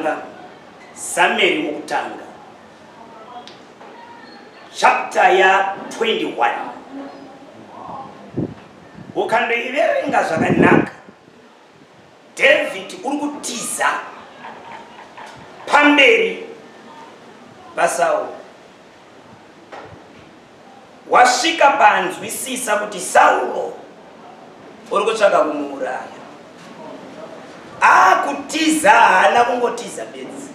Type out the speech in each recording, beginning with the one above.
Wokutanga, Samueri Wokutanga, chapter ya 21, ukandoiverenga zvakanaka, David uri kutiza pamberi paSauro. Wasvika paanzwisisa kuti Sauro uri kutsvaka kumuuraya. Akutiza haana kungotiza bedzi,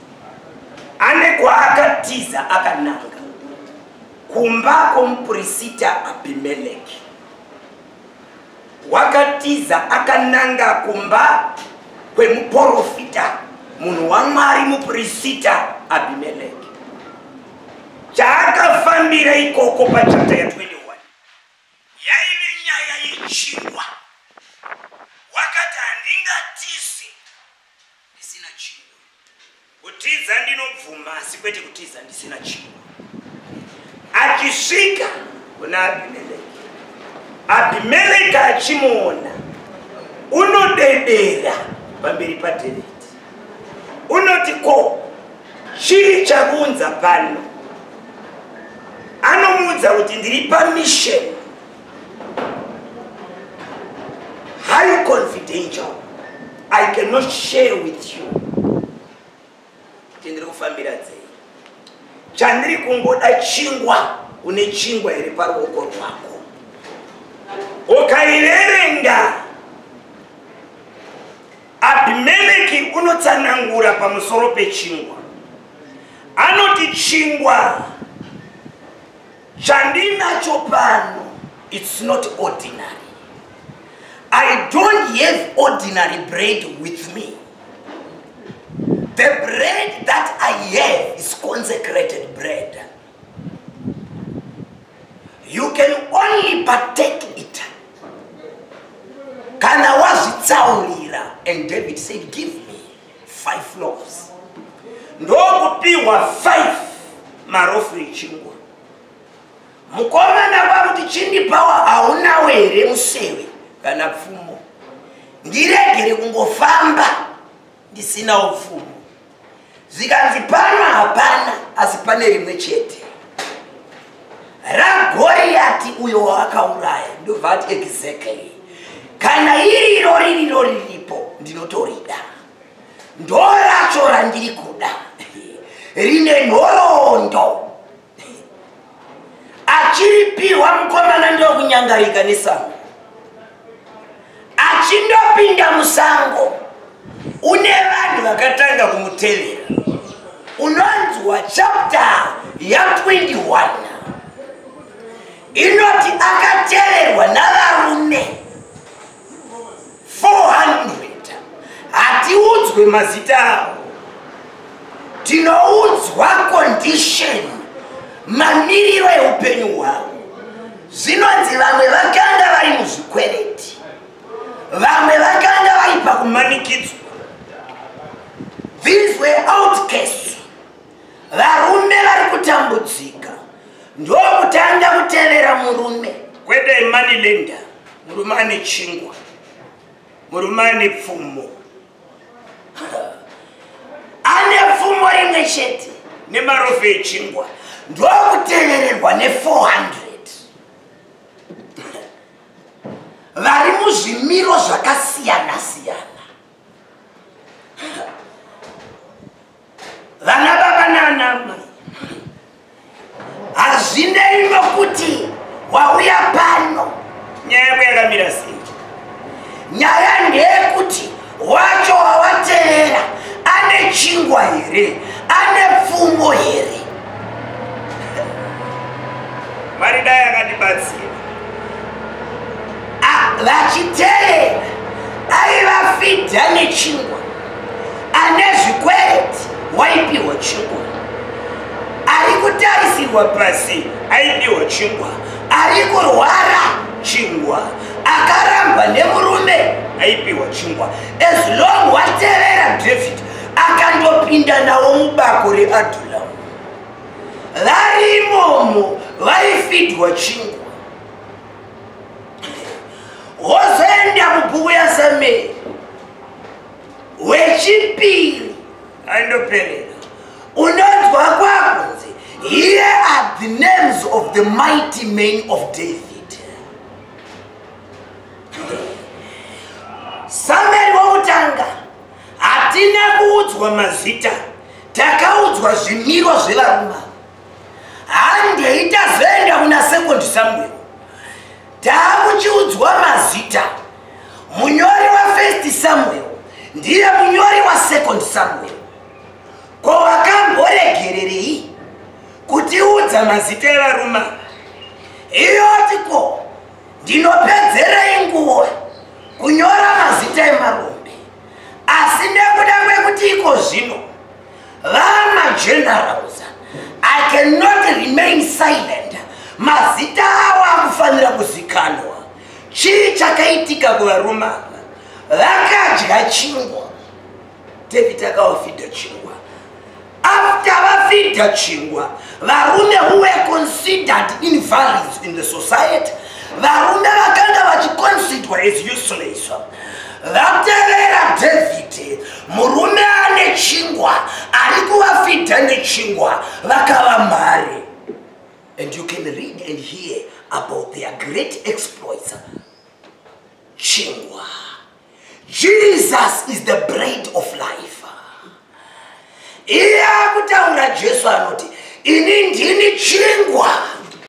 ane kwaakatiza akananga kumba kwomupurisita Abhimeleki. Wakatiza akananga kumba kwemuporofita munhu waMwari mupurisita Abhimeleki. Chaakafambira ikoko pachapter ya 21 yaive nyaya yechingwa. Wakati handingatize ndisina chingwa. Kutiza ndinobvuma asi kwete kutiza ndisina chingwa. Achisvika kuna Abhimeleki, Abhimeleki achimuona unodedera pamberi paDhavhidhi, unoti ko chii chakuunza pano? Anomuudza kuti ndiri pamission highly confidential, I cannot share with you kuti ndiri kufambira dzei. Chandiri kungoda chingwa. Une chingwa here paruoko rwako? Ukaiverenga, Abhimeleki unotsanangura pamusoro pechingwa. Anoti chingwa chandinacho pano, it's not ordinary. I don't have ordinary bread with me. The bread that I have is consecrated bread. You can only partake it kana wazvitsaurira. And David said, give me 5 loaves. Ndokupiwa 5 marofu echingwa. Mukomana kwakuti chindipawa, haunawo here museve kana pfumo? Ndiregere kungofamba ndisinawo pfumo. Zvikanzi pano hapana, asi pane rimwe chete raGoriyati uyo wawakauraya. Ndobva ati exactly, kana iriro ririro riripo ndinotorida, ndo racho randiri kuda, rine nhoroondo. Achiripiwa mukomana ndokunyangarika nesango. Achindopinda musango, une vanhu vakatanga kumutevera. Unonzwa chapter ya 21 inoti akateverwa navarume 400. Hatiudzwe mazita avo, tinoudzwa condition, mamiriro eupenyu hwavo. Zvinonzi vamwe vakanga vari muzvikwereti, vamwe vakanga vari pakumanikidzwa. These were outcasts, varume vari kutambudzika, ndokutanga kutevera murume, kwete money lender, murume ane chingwa, murume ane pfumo, ane pfumo rimwe chete nemarofu echingwa, ndokutevererwa ne400 vari muzvimiro zvakasiyana siyana. Vana baba naanamai, hazvinei nokuti wauya pano nyaya yako yakamira sei. Nyaya ndeyekuti wacho wawateera ane chingwa here, ane pfumo here? Mwari dai akatibatsira. Vachiteera aivafidha nechingwa. Ane zvikwereti waipiwa chingwa, ari kutarisirwa pasi aipiwa chingwa, ari kurwara chingwa, akarambwa nemurume aipiwa chingwa. As long watevera David, akandopinda nawo mubako reAdhulam, vari imomo vaifidwa chingwa. Wozoenda mubhuku yaSamueri Wechipiri. Andoperera. Unonzwa kwakunzi, "Here are the names of the mighty men of David." Samueri wokutanga hatina kuudzwa mazita, takaudzwa zvimiro zvevarume. Handei tazoenda kuna Second Samuel, taakuchiudzwa mazita. Munyori waFirst Samuel ndiye munyori waSecond Samuel. Ko wakamboregererei kutiudza mazita evarume? Iyoti ko ndinopedzerei nguva kunyora mazita emarombe? Asi nekuda kwekuti iko zvino vamagenerals, I cannot remain silent. Mazita avo akufanira kuzikanwa. Chii chakaitika kuvarume ava? Vakadya chingwa. David akavafidha chingwa. After vafidha chingwa, varume who were considered invalids in the society, varume vakanga vachiconsiderwa as useless, vatevera David, murume ane chingwa, ari kuvafidha nechingwa, vakava mhare. And you can read and hear about their great exploits. Chingwa. Jesus is the bread of life. Iye akutaura, Jesu anoti, "Ini ndini chingwa."